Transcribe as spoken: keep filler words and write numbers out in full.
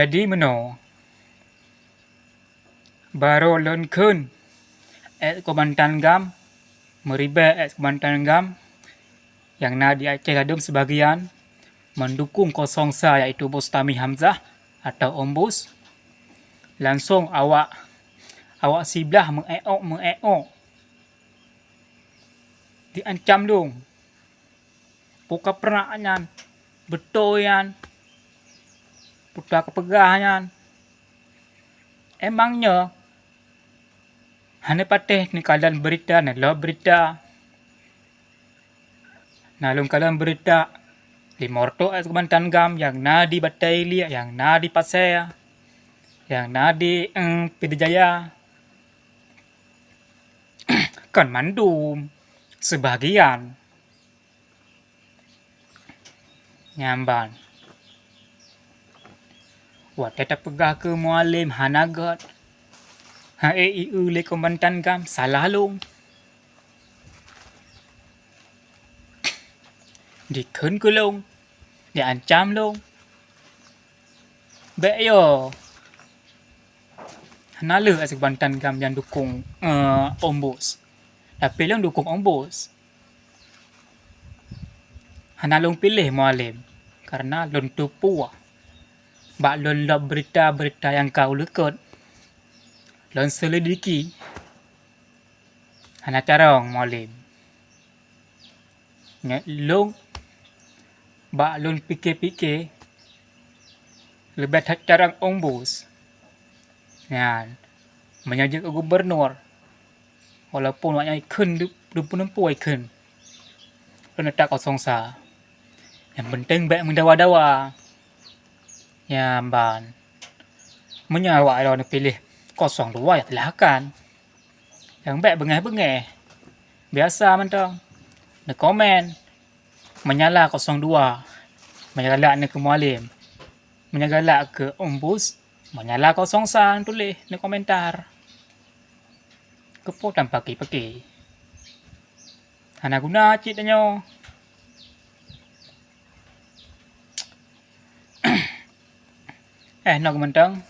Jadi meunoe, barô lôn kheun, ex-kombatan GAM, meuribèe ex-kombatan GAM nyang na di Aceh ladôm seubagian meudukong kosong sa, yaitu Bustami Hamzah atau Ombus. Langsông awak, awak siblah meu-ék-ok, meu-ék-ok. Jiancam lôn. Peue ka peureulèe nyan, beutôi nyan, peue ka peugah nyan. Emang nyoe hana patéh neukalon beurita, neulôb beurita. Na lôn kalon beurita, lima reutôh ex-kombatan GAM nyang na di Batèe Iliek, nyang na di Pasè, nyang na di, em, Pidie Jaya. Kon mandum, seubagian. Nyan ban. Watèe tapeugah keu Mualem hana gèt, ha-e i-eu lé kombatan GAM, salah lôn. Jikheun keu lôn, jiancam lôn. Bèk yo. Hana lé ex-kombatan GAM nyang dukong, eh, Ombus. Tapi lôn dukong Ombus. Hana lôn piléh Mualem, kareuna lôn teupeue bak lôn lôb beurita-beurita nyang ka ulôn likot. Lôn seulidiki. Hana carông Mualem. Nyoe lôn, bak lôn pike-pike, leubeh that carông Ombus. Nyan, meunyoe jeuet keu gubunur, walaupun awak nyan ikheun du-, dupeue-dupeue ikheun, lôn teutap kosong sa. Nyang peunteng bèk meudawa-dawa. Nyan ban. Meunyoe awak droe neupiléh kosong dua, ya silahkan. Nyang bèk beungèh-beungèh. Biasa mantong. Neukomen. Meunyoe galak kosong dua, meunyoe galak neukeu Mualem. Meunyoe galak keu Ombus, meunyoe galak kosong sa neutuléh, neukomentar. Keupeue tapaki-paki? Hana guna cit tanyoe. Eh, na keu mantong.